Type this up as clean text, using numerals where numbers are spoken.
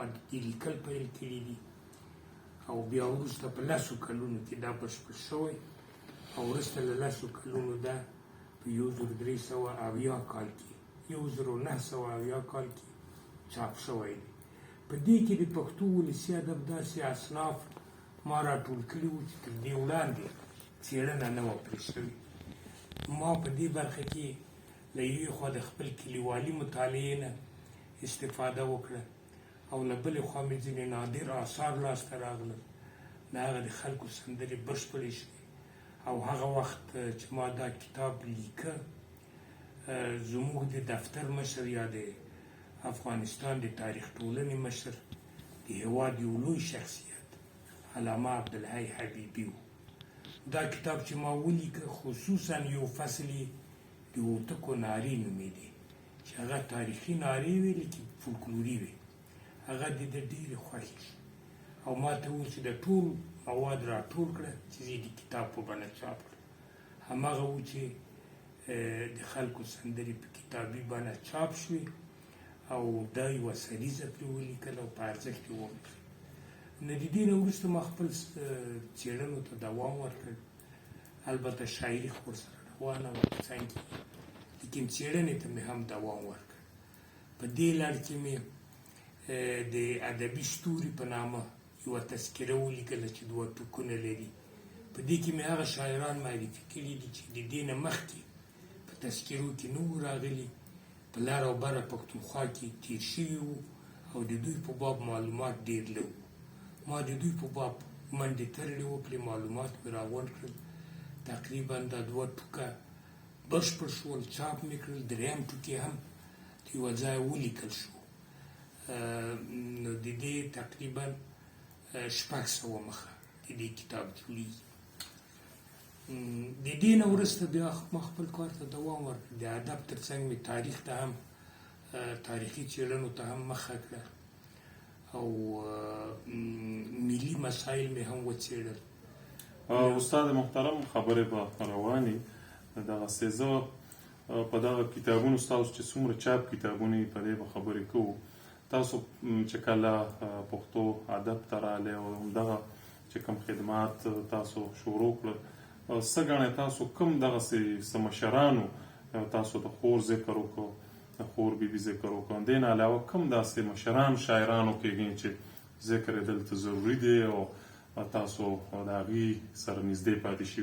ما د دې لیکل پیل کړي دي او بیا وروسته په 10 کلونو کې دا بشپړ شوی او وروسته له 10 کلونو دا په 1370 کال کې، 1970 کال کې چاپ شوی دی. په دې کې د پښتو ولسي ادب داسې اصناف ما راټول کړي وو چې تر دې وړاندې څېړنه نه وه پرې شوې. ما په دې برخه کې له یوې خوا د خپل کلیوالي مطالعې نه استفاده وکړه او له بلې خوا مې ځینې نادر آثار لاسته راغلل، د هغه د خلکو سندرې بشپړې شوې. او هغه وخت چې ما دا کتاب لیکه، زموږ د دفتر مشر یا د افغانستان د تاریخ ټولنې مشر، د هیواد یو لوی شخصیت علامه عبدالحی حبیبي و. دا کتاب چې ما ولیکه، خصوصا یو فصل یې د هوتکو نارې نومېدې چې هغه تاریخي نارې وې لیکن فولکلوري وې، هغه د ده ډېرې خوښې شو او ما ته وویل چې د ټول مواد راټول کړه چې زه یې د کتاب په بڼه چاپ کړم. هماغه و چې د خلکو سندرې په کتابي بڼه چاپ شوې او دا یوه سریزه پرې ولیکله او په ارزښت یې ومنله. نو د دې نه وروسته ما خپل څېړنو ته دوام ورکړ، البته شاعري خو ورسره روانه وه په څنګ کې، لیکن څېړنې ته مې هم دوام ورکړ. په دې لړ کې مې د ادبي ستوري په نامه یوه تذکره ولیکله چې دوه ټوکونه لري. په دې کې مې هغه شاعران معرفي کړي دي چې د دې نه مخکې په تذکرو کې نه وو راغلي، په لر او بره پښتونخوا کې تیر شوي وو او د دوی په باب معلومات ډېر لږ وو. ما د دوی په باب منډې ترړې وکړې، معلومات مې راغونډ کړل، تقریبا دا دوه ټوکه بشپړ شول، چاپ مې کړل. دریم ټوکی هم د یوه ځایه ولیکل شو. نو د دې تقریبا 600 مخه د دې کتاب جوړېږي. د دې نه وروسته بیا ما خپل کار ته دوام ورکړ. د ادب تر څنګ مې تاریخ ته هم، تاریخي څېړنو ته هم مخه کړه او ملي مسایل مې هم وڅېړل. استاد محترم، خبرې به روانې دغسې. زه په دغه کتابونو ستاسو چې څومره چاپ کتابونه یې په دې به خبرې کوو. تاسو چې کله پښتو ادب ته راغلی او همدغه چې کوم خدمات تاسو شروع کړل، څه ګڼئ تاسو کوم دغسې څه مشرانو، تاسو د خور ذکر وکړو، د خور بیبي ذکر وکړو، دې نه علاوه کوم داسې مشران شاعرانو کېږي چې ذکر یې دلته ضروري دی او تاسو د هغوی سره نږدې پاتې شوي؟